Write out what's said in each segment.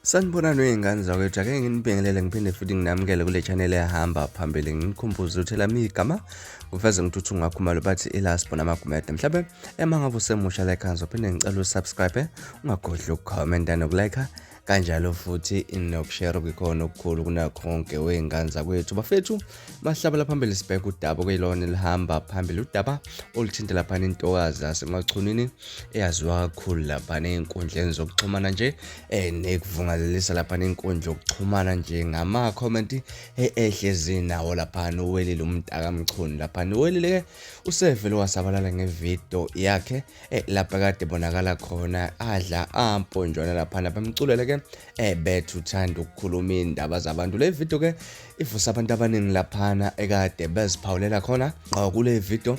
Sanibonani wey'ngane zakwethu, ake nginibingelele ngiphinde futhi nginamukele kule channel ehamba phambili. Nginikhumbuze ukuthi elami igama ngufeze ngithuthu ngakhumalo bathi ilasbo namagumede. Mhlawumbe ema ngabe usemusha la ekhaya ngizophinde ngicela usubscribe, ungagodli ukukhomenta nokulike kanjalo futhi nokushare kwikhona okukhulu kunakho konke wey'ngane zakwethu. Bafethu mahlabela phambili sibheke udaba okuyilona elihamba phambili, udaba oluthinta laphana intokazi yasemachunwini eyaziwa kakhulu laphana ey'nkundleni zokuxhumana nje nekuvungalelisa laphana inkundla yokuxhumana nje ngama-comment ehlezi nawo laphana uWelile umntakamchunu laphana. UWelile-ke usevele wasabalala ngevidiyo yakhe lapha kade bonakala khona adla amponjwana laphana bamculele-ke bethu uthanda ukukhuluma iy'ndaba zabantu. Le video ke ivusa abantu abaningi laphana ekade beziphawulela khona ngqo kule video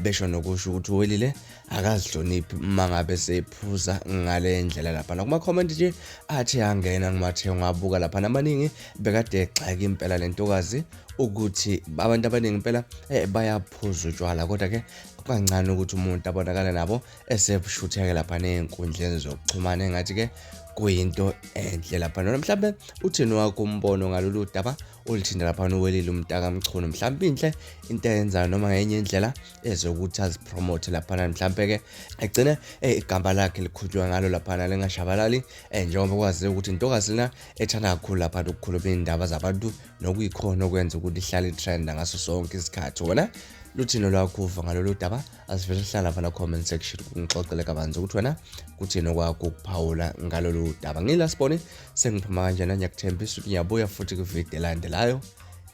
besho nokusho ukuthi uWelile akazihloniphi uma ngabe sephuza ngale ndlela laphana. Kuma-comment nje athi angena ngimathe ungabuka laphana amaningi bekade egxeka impela le ntokazi ukuthi abantu abaningi impela bayaphuza utshwala, kodwa ke kukancane ukuthi umuntu abonakale nabo esebushutheke laphana ey'nkundleni zokuxhumana engathi-ke kuyinto enhle laphana. Noma mhlawumbe uthini wakho umbono ngalolu daba oluthinta laphana uWelile umntakamchunu? Mhlawumbe inhle into ayenzayo noma ngenye indlela ezokuthi azipromote laphana, mhlawumbe-ke egcine igama lakhe likhutshwe ngalo laphana lingashabalali, njengoba kwaziwa ukuthi intokazi lena ethanda kakhulu laphana ukukhuluma iy'ndaba zabantu nokuyikhona okwenza ukuthi ihlale itrenda ngaso sonke isikhathi. Wena luthini olwakho uva ngalolu daba? Asivele sihlala lapha na-comment section ngixoxele kabanzi ukuthi wena kuthini okwakho ukuphawula ngalolu daba. Ngila sibone sengiphuma kanjena, ngiyakuthembisa ukuthi ngiyabuya futhi kwividiyo elandelayo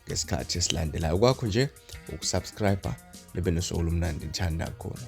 ngesikhathi esilandelayo. Kwakho nje ukusubscribe nibe nosuku olumnandi ngithanda kakhulu.